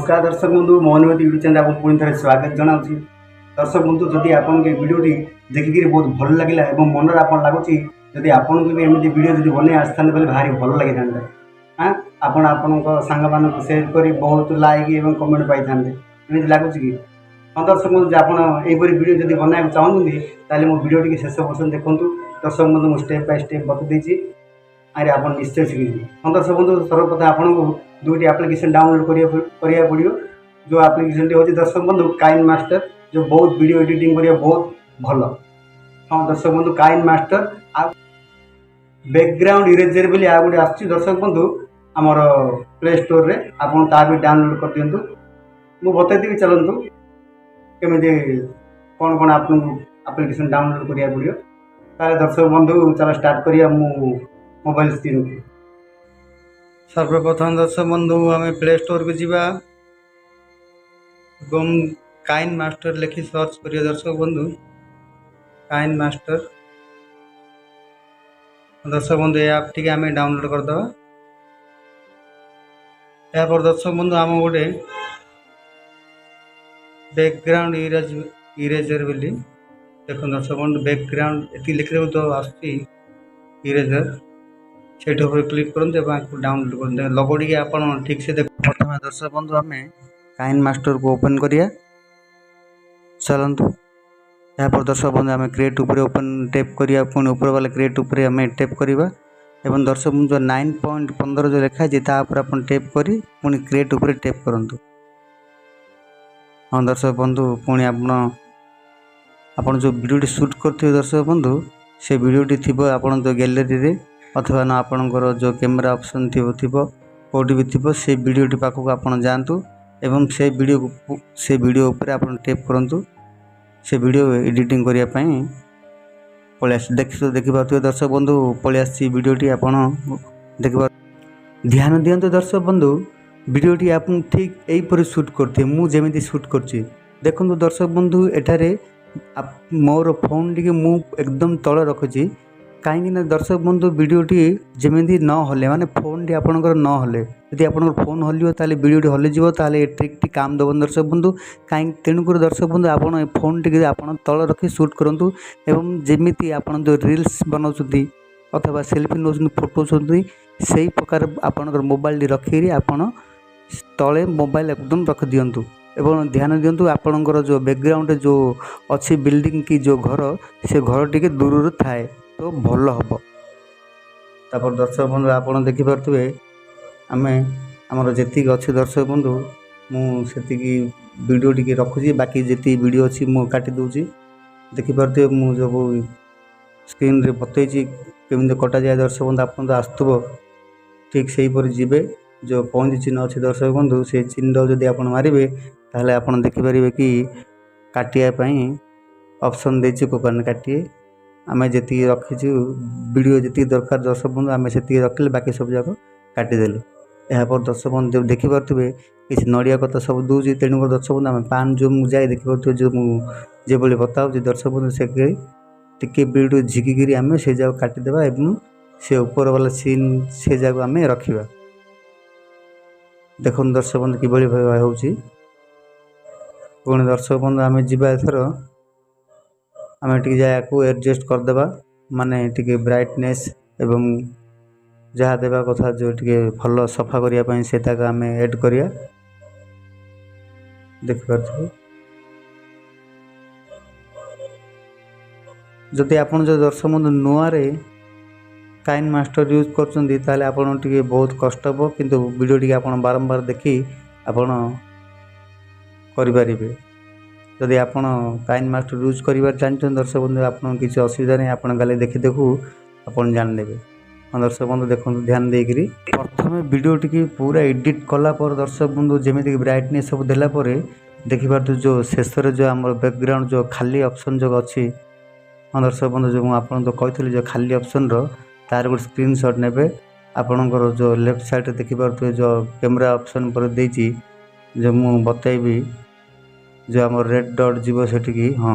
ନମସ୍କାର ଦର୍ଶକ ବନ୍ଧୁ, ମୋ ଅନୁମତି ୟୁଟ୍ୟୁବ୍ ଚ୍ୟାନେଲ୍ ଆପଣଙ୍କୁ ପୁଣି ଥରେ ସ୍ୱାଗତ ଜଣାଉଛି। ଦର୍ଶକ ବନ୍ଧୁ, ଯଦି ଆପଣଙ୍କୁ ଏ ଭିଡ଼ିଓଟି ଦେଖିକିରି ବହୁତ ଭଲ ଲାଗିଲା ଏବଂ ମନରେ ଆପଣ ଲାଗୁଛି, ଯଦି ଆପଣଙ୍କୁ ବି ଏମିତି ଭିଡ଼ିଓ ଯଦି ବନେଇ ଆସିଥାନ୍ତେ ବୋଲେ ଭାରି ଭଲ ଲାଗିଥାନ୍ତା, ଆପଣ ଆପଣଙ୍କ ସାଙ୍ଗମାନଙ୍କୁ ସେୟାର କରି ବହୁତ ଲାଇକ୍ ଏବଂ କମେଣ୍ଟ ପାଇଥାନ୍ତେ, ଏମିତି ଲାଗୁଛି କି? ହଁ ଦର୍ଶକ ବନ୍ଧୁ, ଯଦି ଆପଣ ଏହିପରି ଭିଡ଼ିଓ ଯଦି ବନାଇବାକୁ ଚାହୁଁଛନ୍ତି, ତାହେଲେ ମୋ ଭିଡ଼ିଓ ଟିକେ ଶେଷ ପର୍ଯ୍ୟନ୍ତ ଦେଖନ୍ତୁ। ଦର୍ଶକ ବନ୍ଧୁ, ମୁଁ ଷ୍ଟେପ୍ ବାଇ ଷ୍ଟେପ୍ ବତେଇ ଦେଇଛି ଆରେ, ଆପଣ ନିଶ୍ଚୟ ଶିଖିଯିବେ। ହଁ ଦର୍ଶକ ବନ୍ଧୁ, ସର୍ବପ୍ରଥମେ ଆପଣଙ୍କୁ ଦୁଇଟି ଆପ୍ଲିକେସନ୍ ଡାଉନଲୋଡ଼୍ କରିବାକୁ ପଡ଼ିବ। ଯେଉଁ ଆପ୍ଲିକେସନ୍ଟି ହେଉଛି ଦର୍ଶକ ବନ୍ଧୁ, କାଇନ୍ ମାଷ୍ଟର, ଯେଉଁ ବହୁତ ଭିଡ଼ିଓ ଏଡ଼ିଟିଂ କରିବା ବହୁତ ଭଲ। ହଁ ଦର୍ଶକ ବନ୍ଧୁ, କାଇନ୍ ମାଷ୍ଟର ଆଉ ବ୍ୟାକଗ୍ରାଉଣ୍ଡ ଇରେଜର ବୋଲି ଆଉ ଗୋଟେ ଆସୁଛି ଦର୍ଶକ ବନ୍ଧୁ, ଆମର ପ୍ଲେ ଷ୍ଟୋରରେ, ଆପଣ ତାହା ବି ଡାଉନଲୋଡ଼୍ କରିଦିଅନ୍ତୁ। ମୁଁ ବତେଇଦେବି, ଚାଲନ୍ତୁ, କେମିତି କ'ଣ କ'ଣ ଆପଣଙ୍କୁ ଆପ୍ଲିକେସନ୍ ଡାଉନଲୋଡ଼୍ କରିବାକୁ ପଡ଼ିବ। ତାହେଲେ ଦର୍ଶକ ବନ୍ଧୁ, ଚାଲ ଷ୍ଟାର୍ଟ କରିବା ମୁଁ ମୋବାଇଲ ସ୍କ୍ରିନ୍କୁ। ସର୍ବପ୍ରଥମ ଦର୍ଶକ ବନ୍ଧୁ, ଆମେ ପ୍ଲେ ଷ୍ଟୋରକୁ ଯିବା ଏବଂ କାଇନ୍ ମାଷ୍ଟର ଲେଖି ସର୍ଚ୍ଚ କରିବା। ଦର୍ଶକ ବନ୍ଧୁ, କାଇନ୍ ମାଷ୍ଟର। ଦର୍ଶକ ବନ୍ଧୁ, ଏ ଆପ୍ ଟିକେ ଆମେ ଡାଉନଲୋଡ଼୍ କରିଦେବା। ଏହାପରେ ଦର୍ଶକ ବନ୍ଧୁ, ଆମ ଗୋଟେ ବ୍ୟାକଗ୍ରାଉଣ୍ଡ ଇରେଜର ବୋଲି ଦେଖନ୍ତୁ। ଦର୍ଶକ ବନ୍ଧୁ, ବ୍ୟାକଗ୍ରାଉଣ୍ଡ ଏତିକି ଲେଖିଦେବୁ ତ ଆସୁଛି ଇରେଜର। ସେଇଠି ଉପରେ କ୍ଲିକ୍ କରନ୍ତୁ ଏବଂ ଆକୁ ଡାଉନଲୋଡ଼୍ କରନ୍ତୁ। ଲୋଗୋ ଟିକେ ଆପଣ ଠିକ୍ସେ ଦେଖ। ପ୍ରଥମେ ଦର୍ଶକ ବନ୍ଧୁ, ଆମେ କାଇନ୍ ମାଷ୍ଟରକୁ ଓପନ୍ କରିବା, ଚାଲନ୍ତୁ। ଏହାପରେ ଦର୍ଶକ ବନ୍ଧୁ, ଆମେ କ୍ରିଏଟ୍ ଉପରେ ଓପନ୍ ଟେପ୍ କରିବା। ପୁଣି ଉପର ବାଲା କ୍ରିଏଟ୍ ଉପରେ ଆମେ ଟେପ୍ କରିବା ଏବଂ ଦର୍ଶକ ବନ୍ଧୁ, ଯେଉଁ 9.15 ଯେଉଁ ଲେଖା ହେଇଛି, ତା ଉପରେ ଆପଣ ଟେପ୍ କରି ପୁଣି କ୍ରିଏଟ୍ ଉପରେ ଟେପ୍ କରନ୍ତୁ। ହଁ ଦର୍ଶକ ବନ୍ଧୁ, ପୁଣି ଆପଣ ଯେଉଁ ଭିଡ଼ିଓଟି ସୁଟ୍ କରିଥିବେ ଦର୍ଶକ ବନ୍ଧୁ, ସେ ଭିଡ଼ିଓଟି ଥିବ ଆପଣ ଯେଉଁ ଗ୍ୟାଲେରୀରେ ଅଥବା ନା ଆପଣଙ୍କର ଯେଉଁ କ୍ୟାମେରା ଅପସନ୍ ଥିବ, କେଉଁଠି ବି ଥିବ, ସେ ଭିଡ଼ିଓଟି ପାଖକୁ ଆପଣ ଯାଆନ୍ତୁ ଏବଂ ସେ ଭିଡ଼ିଓକୁ ସେ ଭିଡ଼ିଓ ଉପରେ ଆପଣ ଟେପ୍ କରନ୍ତୁ। ସେ ଭିଡ଼ିଓ ଏଡ଼ିଟିଂ କରିବା ପାଇଁ ପଳେଇ ଆସି ଦେଖିପାରୁଥିବେ ଦର୍ଶକ ବନ୍ଧୁ, ପଳେଇ ଆସିଛି ଭିଡ଼ିଓଟି। ଆପଣ ଦେଖିପାରୁ ଧ୍ୟାନ ଦିଅନ୍ତୁ ଦର୍ଶକ ବନ୍ଧୁ, ଭିଡ଼ିଓଟି ଆପଣ ଠିକ୍ ଏହିପରି ସୁଟ୍ କରୁଥିବେ, ମୁଁ ଯେମିତି ସୁଟ୍ କରୁଛି। ଦେଖନ୍ତୁ ଦର୍ଶକ ବନ୍ଧୁ, ଏଠାରେ ମୋର ଫୋନ୍ ଟିକେ ମୁଁ ଏକଦମ ତଳେ ରଖୁଛି। କାହିଁକି ନା ଦର୍ଶକ ବନ୍ଧୁ, ଭିଡ଼ିଓଟି ଯେମିତି ନ ହଲେ, ମାନେ ଫୋନ୍ଟି ଆପଣଙ୍କର ନ ହଲେ। ଯଦି ଆପଣଙ୍କର ଫୋନ୍ ହଲିବ, ତାହେଲେ ଭିଡ଼ିଓଟି ହଲିଯିବ, ତାହେଲେ ଏ ଟ୍ରିକ୍ଟି କାମ ଦେବନି ଦର୍ଶକ ବନ୍ଧୁ। କାହିଁକି? ତେଣୁକରି ଦର୍ଶକ ବନ୍ଧୁ, ଆପଣ ଏ ଫୋନ୍ ଟିକେ ଆପଣ ତଳେ ରଖି ସୁଟ୍ କରନ୍ତୁ ଏବଂ ଯେମିତି ଆପଣ ଯେଉଁ ରିଲ୍ସ ବନାଉଛନ୍ତି ଅଥବା ସେଲ୍ଫି ନେଉଛନ୍ତି, ଫଟୋ ଉଠାଉଛନ୍ତି, ସେଇ ପ୍ରକାର ଆପଣଙ୍କର ମୋବାଇଲଟି ରଖିକିରି ଆପଣ ତଳେ ମୋବାଇଲ ଏକଦମ ରଖିଦିଅନ୍ତୁ। ଏବଂ ଧ୍ୟାନ ଦିଅନ୍ତୁ, ଆପଣଙ୍କର ଯେଉଁ ବ୍ୟାକଗ୍ରାଉଣ୍ଡରେ ଯେଉଁ ଅଛି ବିଲ୍ଡିଂ କି ଯେଉଁ ଘର, ସେ ଘର ଟିକେ ଦୂରରୁ ଥାଏ ତ ଭଲ ହେବ। ତାପରେ ଦର୍ଶକ ବନ୍ଧୁ, ଆପଣ ଦେଖିପାରୁଥିବେ, ଆମେ ଆମର ଯେତିକି ଅଛି ଦର୍ଶକ ବନ୍ଧୁ, ମୁଁ ସେତିକି ଭିଡ଼ିଓ ଟିକେ ରଖୁଛି। ବାକି ଯେତିକି ଭିଡ଼ିଓ ଅଛି, ମୁଁ କାଟି ଦେଉଛି। ଦେଖିପାରୁଥିବେ, ମୁଁ ସବୁ ସ୍କ୍ରିନ୍ରେ ବତେଇଛି କେମିତି କଟାଯାଏ। ଦର୍ଶକ ବନ୍ଧୁ, ଆପଣ ତ ଆସୁଥିବ, ଠିକ୍ ସେହିପରି ଯିବେ। ଯେଉଁ ପଏଣ୍ଟ ଚିହ୍ନ ଅଛି ଦର୍ଶକ ବନ୍ଧୁ, ସେ ଚିହ୍ନ ଯଦି ଆପଣ ମାରିବେ, ତାହେଲେ ଆପଣ ଦେଖିପାରିବେ କି କାଟିବା ପାଇଁ ଅପସନ୍ ଦେଇଛି। କୋକାନ କାଟିଏ ଆମେ ଯେତିକି ରଖିଛୁ ଭିଡ଼ିଓ, ଯେତିକି ଦରକାର ଦର୍ଶକ ବନ୍ଧୁ, ଆମେ ସେତିକି ରଖିଲେ, ବାକି ସବୁ ଯାକ କାଟିଦେଲୁ। ଏହାପରେ ଦର୍ଶକ ବନ୍ଧୁ, ଦେଖିପାରୁଥିବେ, କିଛି ନଡ଼ିଆ କଥା ସବୁ ଦେଉଛି। ତେଣୁକରି ଦର୍ଶକ ବନ୍ଧୁ, ଆମେ ପାନ୍ ଯେଉଁ ମୁଁ ଯାଇ ଦେଖିପାରୁଥିବେ, ଯେଉଁ ମୁଁ ଯେଭଳି ବତାଉଛି ଦର୍ଶକ ବନ୍ଧୁ, ସେ ଟିକେ ଭିଡ଼ିଓ ଝିକିକିରି ଆମେ ସେ ଯାକ କାଟିଦେବା ଏବଂ ସେ ଉପର ବାଲା ସିନ୍ ସେ ଯାକ ଆମେ ରଖିବା। ଦେଖନ୍ତୁ ଦର୍ଶକ ବନ୍ଧୁ, କିଭଳି ଭାବେ ହେଉଛି। ପୁଣି ଦର୍ଶକ ବନ୍ଧୁ, ଆମେ ଯିବା ଏଥର, ଆମେ ଟିକେ ଯାହାକୁ ଆଡ଼ଜଷ୍ଟ କରିଦେବା, ମାନେ ଟିକେ ବ୍ରାଇଟନେସ୍ ଏବଂ ଯାହା ଦେବା କଥା, ଯେଉଁ ଟିକେ ଭଲ ସଫା କରିବା ପାଇଁ ସେ ତାକୁ ଆମେ ଏଡ଼୍ କରିବା। ଦେଖିପାରୁଥିବେ, ଯଦି ଆପଣ ଯଦି ଦର୍ଶକ ବନ୍ଧୁ ନୂଆରେ କାଇନ୍ ମାଷ୍ଟର ୟୁଜ୍ କରୁଛନ୍ତି, ତାହେଲେ ଆପଣ ଟିକେ ବହୁତ କଷ୍ଟ ହେବ, କିନ୍ତୁ ଭିଡ଼ିଓ ଟିକେ ଆପଣ ବାରମ୍ବାର ଦେଖି ଆପଣ କରିପାରିବେ। ଯଦି ଆପଣ କାଇନ୍ ମାଷ୍ଟର ୟୁଜ୍ କରିବାର ଜାଣିଛନ୍ତି ଦର୍ଶକ ବନ୍ଧୁ, ଆପଣଙ୍କୁ କିଛି ଅସୁବିଧା ନାହିଁ। ଆପଣ ଖାଲି ଦେଖି ଦେଖୁ ଆପଣ ଜାଣିଦେବେ। ହଁ ଦର୍ଶକ ବନ୍ଧୁ, ଦେଖନ୍ତୁ ଧ୍ୟାନ ଦେଇକରି। ପ୍ରଥମେ ଭିଡ଼ିଓ ଟିକେ ପୁରା ଏଡ଼ିଟ୍ କଲା ପରେ ଦର୍ଶକ ବନ୍ଧୁ, ଯେମିତିକି ବ୍ରାଇଟନେସ୍ ସବୁ ଦେଲା ପରେ ଦେଖିପାରୁଥିବେ, ଯେଉଁ ଶେଷରେ ଯେଉଁ ଆମର ବ୍ୟାକଗ୍ରାଉଣ୍ଡ ଯେଉଁ ଖାଲି ଅପସନ୍ ଯେଉଁ ଅଛି। ହଁ ଦର୍ଶକ ବନ୍ଧୁ, ଯେଉଁ ମୁଁ ଆପଣଙ୍କୁ କହିଥିଲି, ଯେଉଁ ଖାଲି ଅପସନ୍ର ତାର ଗୋଟେ ସ୍କ୍ରିନସଟ୍ ନେବେ। ଆପଣଙ୍କର ଯେଉଁ ଲେଫ୍ଟ ସାଇଡ଼୍ରେ ଦେଖିପାରୁଥିବେ, ଯେଉଁ କ୍ୟାମେରା ଅପସନ୍ ପରେ ଦେଇଛି, ଯେଉଁ ମୁଁ ବତେଇବି, ଯେଉଁ ଆମର ରେଡ଼୍ ଡଟ୍ ଯିବ ସେଠିକି।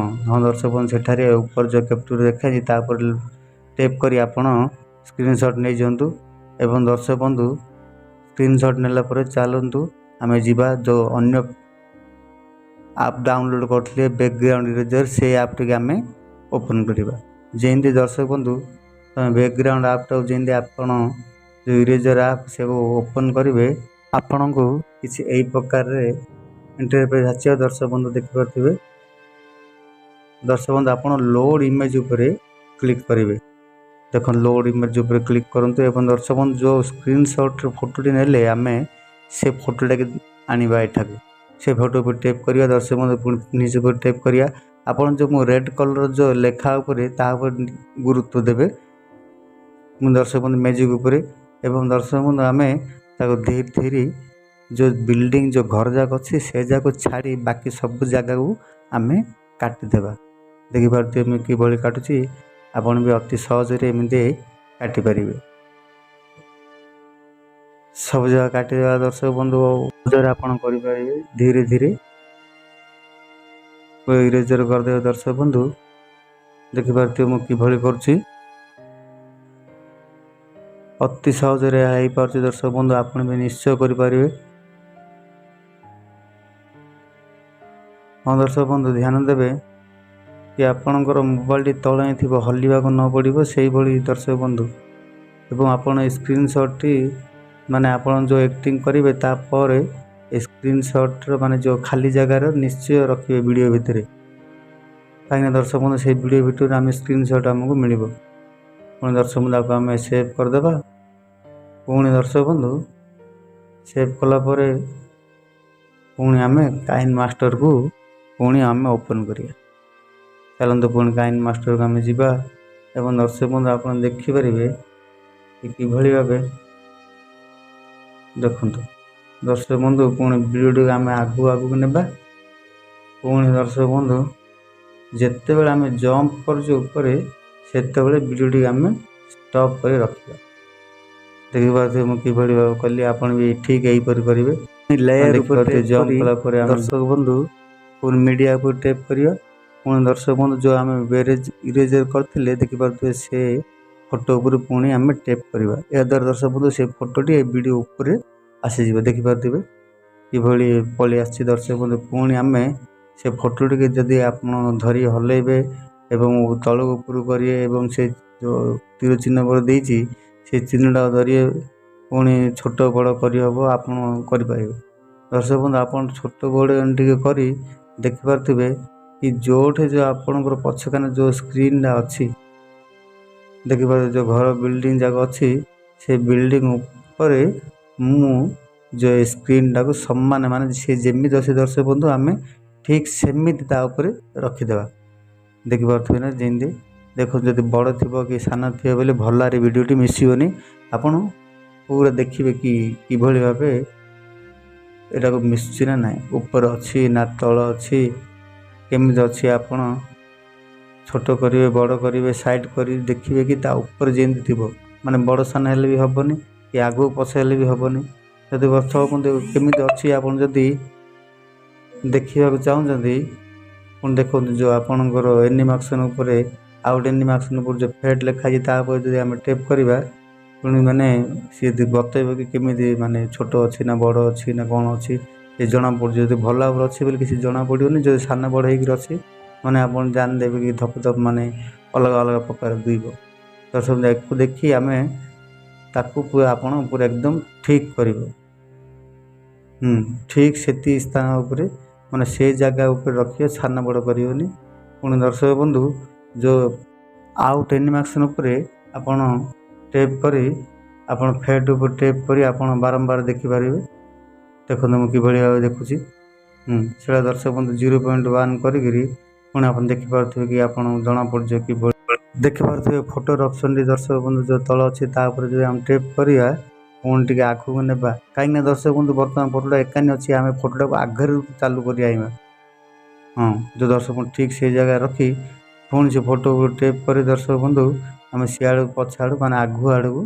ହଁ ଦର୍ଶକ ବନ୍ଧୁ, ସେଠାରେ ଉପରେ ଯେଉଁ କ୍ୟାପ୍ଚର୍ ଦେଖାଯାଇଛି, ତାପରେ ଟେପ୍ କରି ଆପଣ ସ୍କ୍ରିନସଟ୍ ନେଇଯାଆନ୍ତୁ। ଏବଂ ଦର୍ଶକ ବନ୍ଧୁ, ସ୍କ୍ରିନସଟ୍ ନେଲା ପରେ ଚାଲନ୍ତୁ ଆମେ ଯିବା ଯେଉଁ ଅନ୍ୟ ଆପ୍ ଡାଉନଲୋଡ଼୍ କରିଥିଲେ ବ୍ୟାକ୍ଗ୍ରାଉଣ୍ଡ ଇରେଜର୍, ସେ ଆପ୍ଟିକି ଆମେ ଓପନ୍ କରିବା। ଯେମିତି ଦର୍ଶକ ବନ୍ଧୁ, ତୁମେ ବ୍ୟାକ୍ଗ୍ରାଉଣ୍ଡ ଆପ୍ଟାକୁ ଯେମିତି ଆପଣ ଯେଉଁ ଇରେଜର୍ ଆପ୍ ସେକୁ ଓପନ୍ କରିବେ, ଆପଣଙ୍କୁ କିଛି ଏଇ ପ୍ରକାରରେ ଇଣ୍ଟରଫେସ୍ ଆସିବ। ଦର୍ଶକ ବନ୍ଧୁ, ଦେଖିପାରୁଥିବେ। ଦର୍ଶକ ବନ୍ଧୁ, ଆପଣ ଲୋଡ଼୍ ଇମେଜ୍ ଉପରେ କ୍ଲିକ୍ କରିବେ। ଦେଖନ୍ତୁ, ଲୋଡ଼୍ ଇମେଜ୍ ଉପରେ କ୍ଲିକ୍ କରନ୍ତୁ ଏବଂ ଦର୍ଶକ ବନ୍ଧୁ, ଯେଉଁ ସ୍କ୍ରିନସଟ୍ର ଫଟୋଟି ନେଲେ ଆମେ, ସେ ଫଟୋଟାକି ଆଣିବା ଏଠାକୁ। ସେ ଫଟୋ ଉପରେ ଟେପ୍ କରିବା। ଦର୍ଶକ ବନ୍ଧୁ, ପୁଣି ଫିନିଶ୍ ଉପରେ ଟେପ୍ କରିବା। ଆପଣ ଯେଉଁ ମୁଁ ରେଡ଼୍ କଲର୍ ଯେଉଁ ଲେଖା ଉପରେ, ତା ଉପରେ ଗୁରୁତ୍ୱ ଦେବେ। ମୁଁ ଦର୍ଶକ ବନ୍ଧୁ, ମ୍ୟାଜିକ୍ ଉପରେ ଏବଂ ଦର୍ଶକ ବନ୍ଧୁ, ଆମେ ତାକୁ ଧୀରେ ଧୀରେ ଯେଉଁ ବିଲ୍ଡିଂ, ଯେଉଁ ଘର ଯାକ ଅଛି, ସେ ଯାକ ଛାଡ଼ି ବାକି ସବୁ ଜାଗାକୁ ଆମେ କାଟିଦେବା। ଦେଖିପାରୁଥିବେ ମୁଁ କିଭଳି କାଟୁଛି। ଆପଣ ବି ଅତି ସହଜରେ ଏମିତି କାଟିପାରିବେ। ସବୁ ଜାଗା କାଟିଦେବା। ଦର୍ଶକ ବନ୍ଧୁ, ସହଜରେ ଆପଣ କରିପାରିବେ। ଧୀରେ ଧୀରେ ଇରେଜର୍ କରିଦେବେ। ଦର୍ଶକ ବନ୍ଧୁ, ଦେଖିପାରୁଥିବେ ମୁଁ କିଭଳି କରୁଛି। ଅତି ସହଜରେ ଏହା ହେଇପାରୁଛି। ଦର୍ଶକ ବନ୍ଧୁ, ଆପଣ ବି ନିଶ୍ଚୟ କରିପାରିବେ। ହଁ ଦର୍ଶକ ବନ୍ଧୁ, ଧ୍ୟାନ ଦେବେ କି ଆପଣଙ୍କର ମୋବାଇଲଟି ତଳେ ହିଁ ଥିବ, ହଲିବାକୁ ନ ପଡ଼ିବ ସେଇଭଳି। ଦର୍ଶକ ବନ୍ଧୁ, ଏବଂ ଆପଣ ଏ ସ୍କ୍ରିନସଟ୍ଟି ମାନେ ଆପଣ ଯେଉଁ ଆକ୍ଟିଂ କରିବେ, ତାପରେ ଏ ସ୍କ୍ରିନସଟ୍ର ମାନେ ଯେଉଁ ଖାଲି ଜାଗାର ନିଶ୍ଚୟ ରଖିବେ ଭିଡ଼ିଓ ଭିତରେ। କାହିଁକିନା ଦର୍ଶକ ବନ୍ଧୁ, ସେଇ ଭିଡ଼ିଓ ଭିତରୁ ଆମେ ସ୍କ୍ରିନସଟ୍ ଆମକୁ ମିଳିବ। ପୁଣି ଦର୍ଶକ ବନ୍ଧୁ, ତାକୁ ଆମେ ସେଭ୍ କରିଦେବା। ପୁଣି ଦର୍ଶକ ବନ୍ଧୁ, ସେଭ୍ କଲା ପରେ ପୁଣି ଆମେ କାଇନ୍ ମାଷ୍ଟରକୁ ପୁଣି ଆମେ ଓପନ୍ କରିବା। ଚାଲନ୍ତୁ, ପୁଣି କାଇନ୍ ମାଷ୍ଟରକୁ ଆମେ ଯିବା ଏବଂ ଦର୍ଶକ ବନ୍ଧୁ, ଆପଣ ଦେଖିପାରିବେ କି କିଭଳି ଭାବେ। ଦେଖନ୍ତୁ ଦର୍ଶକ ବନ୍ଧୁ, ପୁଣି ଭିଡ଼ିଓଟିକୁ ଆମେ ଆଗକୁ ଆଗକୁ ନେବା। ପୁଣି ଦର୍ଶକ ବନ୍ଧୁ, ଯେତେବେଳେ ଆମେ ଜମ୍ପ କରୁଛୁ ଉପରେ, ସେତେବେଳେ ଭିଡ଼ିଓଟିକୁ ଆମେ ଷ୍ଟପ୍ କରି ରଖିବା। ଦେଖିପାରୁଥିବେ ମୁଁ କିଭଳି ଭାବେ କଲି। ଆପଣ ବି ଠିକ୍ ଏହିପରି କରିବେ। ଲେୟାର ଉପରେ ଦେଖିପାରୁଥିବେ, ଟେପ୍ ଜମ୍ପ କରି କଲା ପରେ ଆମେ ଦର୍ଶକ ବନ୍ଧୁ, ପୁଣି ମିଡ଼ିଆ ଉପରେ ଟେପ୍ କରିବା। ପୁଣି ଦର୍ଶକ ବନ୍ଧୁ, ଯେଉଁ ଆମେ ବେରେଜ୍ ଇରେଜର୍ କରିଥିଲେ, ଦେଖିପାରୁଥିବେ, ସେ ଫଟୋ ଉପରେ ପୁଣି ଆମେ ଟେପ୍ କରିବା। ଏହାଦ୍ୱାରା ଦର୍ଶକ ବନ୍ଧୁ, ସେ ଫଟୋଟି ଏ ଭିଡ଼ିଓ ଉପରେ ଆସିଯିବ। ଦେଖିପାରୁଥିବେ କିଭଳି ପଳେଇ ଆସିଛି। ଦର୍ଶକ ବନ୍ଧୁ, ପୁଣି ଆମେ ସେ ଫଟୋଟିକି ଯଦି ଆପଣ ଧରି ହଲେଇବେ ଏବଂ ତଳକୁ ଉପରକୁ କରିବେ ଏବଂ ସେ ଯେଉଁ ତୀର ଚିହ୍ନ ଉପରେ ଦେଇଛି, ସେ ଚିହ୍ନଟା ଧରିବେ, ପୁଣି ଛୋଟ ବଡ଼ କରିହେବ, ଆପଣ କରିପାରିବେ। ଦର୍ଶକ ବନ୍ଧୁ, ଆପଣ ଛୋଟ ବଡ଼ ଟିକେ କରି ଦେଖିପାରୁଥିବେ କି ଯେଉଁଠି ଯେଉଁ ଆପଣଙ୍କର ପଛକାନେ ଯେଉଁ ସ୍କ୍ରିନ୍ଟା ଅଛି, ଦେଖିପାରୁଥିବେ, ଯେଉଁ ଘର ବିଲ୍ଡିଂ ଯାକ ଅଛି, ସେ ବିଲ୍ଡିଂ ଉପରେ ମୁଁ ଯେଉଁ ଏ ସ୍କ୍ରିନ୍ଟାକୁ ସମାନ, ମାନେ ସେ ଯେମିତି ଅଛି ଦର୍ଶକ ବନ୍ଧୁ, ଆମେ ଠିକ୍ ସେମିତି ତା ଉପରେ ରଖିଦେବା। ଦେଖିପାରୁଥିବେ ନା? ଯେମିତି ଦେଖନ୍ତୁ, ଯଦି ବଡ଼ ଥିବ କି ସାନ ଥିବ ବୋଲେ ଭଲରେ ଭିଡ଼ିଓଟି ମିଶିବନି। ଆପଣ ପୁରା ଦେଖିବେ କି କିଭଳି ଭାବେ ଏଟାକୁ ମିଶୁଛି ନା ନାହିଁ, ଉପରେ ଅଛି ନା ତଳ ଅଛି, କେମିତି ଅଛି। ଆପଣ ଛୋଟ କରିବେ, ବଡ଼ କରିବେ, ସାଇଡ଼୍ କରି ଦେଖିବେ କି ତା ଉପରେ ଯେମିତି ଥିବ। ମାନେ ବଡ଼ ସାନ ହେଲେ ବି ହେବନି କି ଆଗକୁ ପଛ ହେଲେ ବି ହେବନି। ଯଦି ଦର୍ଶକ ବନ୍ଧୁ, କେମିତି ଅଛି ଆପଣ ଯଦି ଦେଖିବାକୁ ଚାହୁଁଛନ୍ତି, ପୁଣି ଦେଖନ୍ତୁ, ଯେଉଁ ଆପଣଙ୍କର ଏନିମେସନ୍ ଉପରେ ଆଉ ଗୋଟେ ଏନିମେସନ୍ ଉପରେ ଯେଉଁ ଫେଡ଼୍ ଲେଖା ହେଇଛି, ତା ଉପରେ ଯଦି ଆମେ ଟେପ୍ କରିବା, ପୁଣି ମାନେ ସିଏ ବତେଇବ କି କେମିତି ମାନେ ଛୋଟ ଅଛି ନା ବଡ଼ ଅଛି ନା କ'ଣ ଅଛି, ସେ ଜଣାପଡ଼ୁଛି। ଯଦି ଭଲ ଭାବରେ ଅଛି ବୋଲି କିଛି ଜଣାପଡ଼ିବନି। ଯଦି ସାନ ବଡ଼ ହେଇକିରି ଅଛି, ମାନେ ଆପଣ ଜାଣିଦେବେ କି ଧପ ଧପ ମାନେ ଅଲଗା ଅଲଗା ପ୍ରକାର ଦୁଇବ। ଦର୍ଶକ, ୟାକୁ ଦେଖି ଆମେ ତାକୁ ପୁରା ଆପଣ ପୁରା ଏକଦମ ଠିକ୍ କରିବେ। ଠିକ୍ ସେତିକି ସ୍ଥାନ ଉପରେ, ମାନେ ସେ ଜାଗା ଉପରେ ରଖିବେ, ସାନ ବଡ଼ କରିବେନି। ପୁଣି ଦର୍ଶକ ବନ୍ଧୁ, ଯେଉଁ ଆଉ ଏନିମେସନ୍ ଉପରେ ଆପଣ ଟେପ୍ କରି, ଆପଣ ଫେଡ଼୍ ଉପରେ ଟେପ୍ କରି ଆପଣ ବାରମ୍ବାର ଦେଖିପାରିବେ। ଦେଖନ୍ତୁ, ମୁଁ କିଭଳି ଭାବେ ଦେଖୁଛି। ସେଇଟା ଦର୍ଶକ ବନ୍ଧୁ, 0.1 କରିକିରି ପୁଣି ଆପଣ ଦେଖିପାରୁଥିବେ କି ଆପଣ ଜଣାପଡ଼ୁଯିବ କିଭଳି। ଦେଖିପାରୁଥିବେ, ଫଟୋର ଅପସନ୍ଟି ଦର୍ଶକ ବନ୍ଧୁ, ଯେଉଁ ତଳ ଅଛି, ତା ଉପରେ ଯଦି ଆମେ ଟେପ୍ କରିବା, ପୁଣି ଟିକେ ଆଗକୁ ନେବା। କାହିଁକିନା ଦର୍ଶକ ବନ୍ଧୁ, ବର୍ତ୍ତମାନ ଫଟୋଟା ଏକାନି ଅଛି, ଆମେ ଫଟୋଟାକୁ ଆଗରୁ ଚାଲୁ କରି ଆଣିବା। ହଁ, ଯେଉଁ ଦର୍ଶକ ବନ୍ଧୁ, ଠିକ୍ ସେଇ ଜାଗାରେ ରଖି ପୁଣି ସେ ଫଟୋ ଉପରେ ଟେପ୍ କରି ଦର୍ଶକ ବନ୍ଧୁ, ଆମେ ସିଆଡ଼କୁ ପଛ ଆଡ଼କୁ, ମାନେ ଆଗକୁ ଆଡ଼କୁ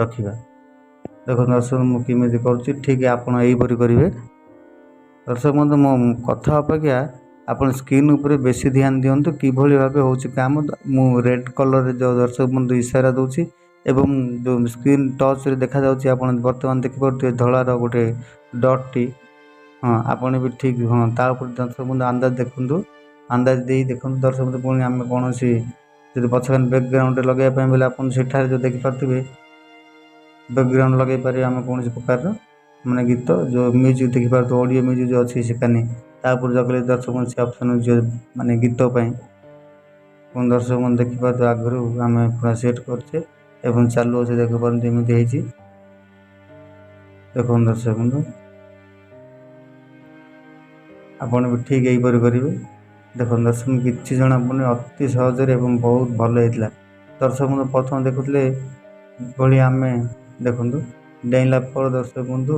ରଖିବା। ଦେଖନ୍ତୁ ଦର୍ଶକ, ମୁଁ କେମିତି କରୁଛି। ଠିକ୍ ଆପଣ ଏହିପରି କରିବେ। ଦର୍ଶକ ବନ୍ଧୁ, ମୋ କଥା ଅପେକ୍ଷା ଆପଣ ସ୍କ୍ରିନ୍ ଉପରେ ବେଶୀ ଧ୍ୟାନ ଦିଅନ୍ତୁ, କିଭଳି ଭାବେ ହେଉଛି କାମ। ମୁଁ ରେଡ଼୍ କଲର୍ରେ ଯେଉଁ ଦର୍ଶକ ବନ୍ଧୁ ଇସାରା ଦେଉଛି ଏବଂ ଯେଉଁ ସ୍କ୍ରିନ୍ ଟଚ୍ରେ ଦେଖାଯାଉଛି, ଆପଣ ବର୍ତ୍ତମାନ ଦେଖିପାରୁଥିବେ ଧଳାର ଗୋଟେ ଡଟ୍ଟି। ହଁ, ଆପଣ ବି ଠିକ୍। ହଁ, ତା ଉପରେ ଦର୍ଶକ ବନ୍ଧୁ ଅନ୍ଦାଜ ଦେଖନ୍ତୁ, ଅନ୍ଦାଜ ଦେଇ ଦେଖନ୍ତୁ ଦର୍ଶକ ବନ୍ଧୁ। ପୁଣି ଆମେ କୌଣସି ଯଦି ପଛକାନି ବ୍ୟାକ୍ଗ୍ରାଉଣ୍ଡରେ ଲଗାଇବା ପାଇଁ ବୋଇଲେ ଆପଣ ସେଠାରେ ଯେଉଁ ଦେଖିପାରୁଥିବେ, ବ୍ୟାକ୍ଗ୍ରାଉଣ୍ଡ ଲଗାଇ ପାରିବେ। ଆମେ କୌଣସି ପ୍ରକାରର ମାନେ ଗୀତ ଯେଉଁ ମ୍ୟୁଜିକ୍ ଦେଖିପାରୁଥିବେ, ଅଡ଼ିଓ ମ୍ୟୁଜିକ୍ ଯେଉଁ ଅଛି ସେখাନେ, ତା ଉପରେ ଜଗେଇଲେ ଦର୍ଶକ ବନ୍ଧୁ ସେ ଅପସନ୍ ଯେଉଁ ମାନେ ଗୀତ ପାଇଁ। ପୁଣି ଦର୍ଶକ ବନ୍ଧୁ ଦେଖିପାରୁଥିବେ, ଆଗରୁ ଆମେ ପୁରା ସେଟ୍ କରିଛେ ଏବଂ ଚାଲୁଅଛି। ଦେଖିପାରନ୍ତି, ଏମିତି ହେଇଛି। ଦେଖନ୍ତୁ ଦର୍ଶକ ବନ୍ଧୁ, ଆପଣ ବି ଠିକ୍ ଏହିପରି କରିବେ। ଦେଖନ୍ତୁ ଦର୍ଶକ, କିଛି ଜଣାପଡ଼ୁନି, ଅତି ସହଜରେ ଏବଂ ବହୁତ ଭଲ ହେଇଥିଲା। ଦର୍ଶକ ବନ୍ଧୁ, ପ୍ରଥମେ ଦେଖୁଥିଲେ ଭଳି ଆମେ ଦେଖନ୍ତୁ, ଡେଇଁଲା ପରେ ଦର୍ଶକ ବନ୍ଧୁ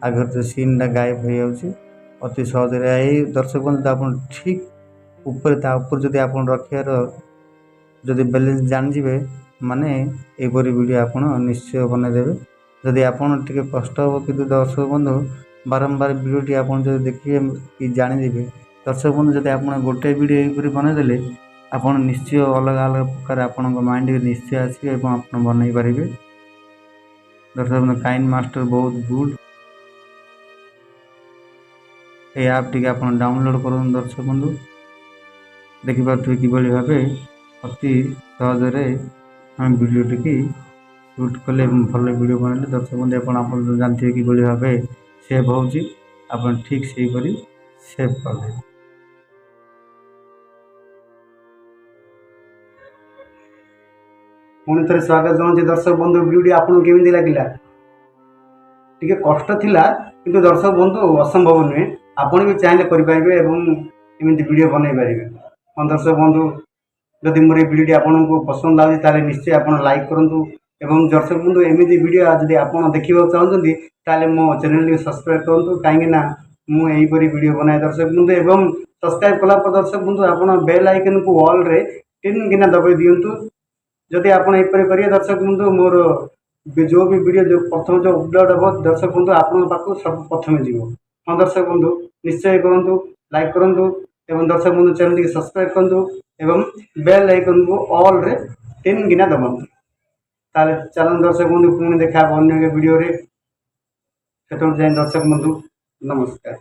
ଆଗରେ ଯେଉଁ ସିନ୍ଟା ଗାୟବ ହେଇଯାଉଛି ଅତି ସହଜରେ। ଏଇ ଦର୍ଶକ ବନ୍ଧୁ, ଆପଣ ଠିକ୍ ଉପରେ ତା ଉପରେ ଯଦି ଆପଣ ରଖିବାର ଯଦି ବାଲାନ୍ସ ଜାଣିଯିବେ, ମାନେ ଏହିପରି ଭିଡ଼ିଓ ଆପଣ ନିଶ୍ଚୟ ବନେଇଦେବେ। ଯଦି ଆପଣ ଟିକେ କଷ୍ଟ ହେବ, କିନ୍ତୁ ଦର୍ଶକ ବନ୍ଧୁ ବାରମ୍ବାର ଭିଡ଼ିଓଟି ଆପଣ ଯଦି ଦେଖିବେ କି ଜାଣିଦେବେ। ଦର୍ଶକ ବନ୍ଧୁ, ଯଦି ଆପଣ ଗୋଟେ ଭିଡ଼ିଓ ଏହିପରି ବନେଇଦେଲେ, ଆପଣ ନିଶ୍ଚୟ ଅଲଗା ଅଲଗା ପ୍ରକାର ଆପଣଙ୍କ ମାଇଣ୍ଡରେ ନିଶ୍ଚୟ ଆସିବେ ଏବଂ ଆପଣ ବନେଇ ପାରିବେ। ଦର୍ଶକ ବନ୍ଧୁ, କାଇନ୍ ମାଷ୍ଟର ବହୁତ ଗୁଡ୍। এই ଆପ୍ଟିକି ଆପଣ ଡାଉନଲୋଡ଼୍ କରନ୍ତୁ। ଦର୍ଶକ ବନ୍ଧୁ, ଦେଖିପାରୁଥିବେ କିଭଳି ଭାବେ ଅତି ସହଜରେ ଆମେ ଭିଡ଼ିଓଟିକି ସୁଟ୍ କଲେ ଏବଂ ଭଲ ଭିଡ଼ିଓ ବନେଇଲେ। ଦର୍ଶକ ବନ୍ଧୁ, ଆପଣ ଜାଣିଥିବେ କିଭଳି ଭାବେ ସେଭ୍ ହେଉଛି, ଆପଣ ଠିକ୍ ସେହିପରି ସେଭ୍ କରିଦେବେ। ପୁଣି ଥରେ ସ୍ୱାଗତ ଜଣାଉଛି ଦର୍ଶକ ବନ୍ଧୁ। ଭିଡ଼ିଓଟି ଆପଣଙ୍କୁ କେମିତି ଲାଗିଲା? ଟିକେ କଷ୍ଟ ଥିଲା, କିନ୍ତୁ ଦର୍ଶକ ବନ୍ଧୁ ଅସମ୍ଭବ ନୁହେଁ। ଆପଣ ବି ଚାହିଁଲେ କରିପାରିବେ ଏବଂ ଏମିତି ଭିଡ଼ିଓ ବନେଇ ପାରିବେ। ହଁ ଦର୍ଶକ ବନ୍ଧୁ, ଯଦି ମୋର ଏଇ ଭିଡ଼ିଓଟି ଆପଣଙ୍କୁ ପସନ୍ଦ ଲାଗୁଛି, ତାହେଲେ ନିଶ୍ଚୟ ଆପଣ ଲାଇକ୍ କରନ୍ତୁ। ଏବଂ ଦର୍ଶକ ବନ୍ଧୁ, ଏମିତି ଭିଡ଼ିଓ ଯଦି ଆପଣ ଦେଖିବାକୁ ଚାହୁଁଛନ୍ତି, ତାହେଲେ ମୋ ଚ୍ୟାନେଲଟିକୁ ସବସ୍କ୍ରାଇବ୍ କରନ୍ତୁ, କାହିଁକି ନା ମୁଁ ଏହିପରି ଭିଡ଼ିଓ ବନାଏ ଦର୍ଶକ ବନ୍ଧୁ। ଏବଂ ସବସ୍କ୍ରାଇବ୍ କଲା ପରେ ଦର୍ଶକ ବନ୍ଧୁ, ଆପଣ ବେଲ୍ ଆଇକନ୍କୁ ଅଲ୍ରେ ଟିନ୍ କିନା ଦବାଇ ଦିଅନ୍ତୁ। ଯଦି ଆପଣ ଏପରି କରିବେ ଦର୍ଶକ ବନ୍ଧୁ, ମୋର ଯେଉଁ ବି ଭିଡ଼ିଓ ଯେଉଁ ପ୍ରଥମେ ଯେଉଁ ଅପଲୋଡ଼ ହେବ ଦର୍ଶକ ବନ୍ଧୁ, ଆପଣଙ୍କ ପାଖକୁ ସବୁ ପ୍ରଥମେ ଯିବ। ହଁ ଦର୍ଶକ ବନ୍ଧୁ, ନିଶ୍ଚୟ କରନ୍ତୁ, ଲାଇକ୍ କରନ୍ତୁ ଏବଂ ଦର୍ଶକ ବନ୍ଧୁ ଚ୍ୟାନେଲଟିକୁ ସବସ୍କ୍ରାଇବ୍ କରନ୍ତୁ ଏବଂ ବେଲ୍ ଆଇକନ୍କୁ ଅଲ୍ରେ ଟିନ୍ କିନା ଦବାନ୍ତୁ। ତାହେଲେ ଚାଲନ୍ତୁ ଦର୍ଶକ ବନ୍ଧୁ, ପୁଣି ଦେଖା ହେବ ଅନ୍ୟ ଏକ ଭିଡ଼ିଓରେ। ସେତେବେଳେ ଯାଏଁ ଦର୍ଶକ ବନ୍ଧୁ ନମସ୍କାର।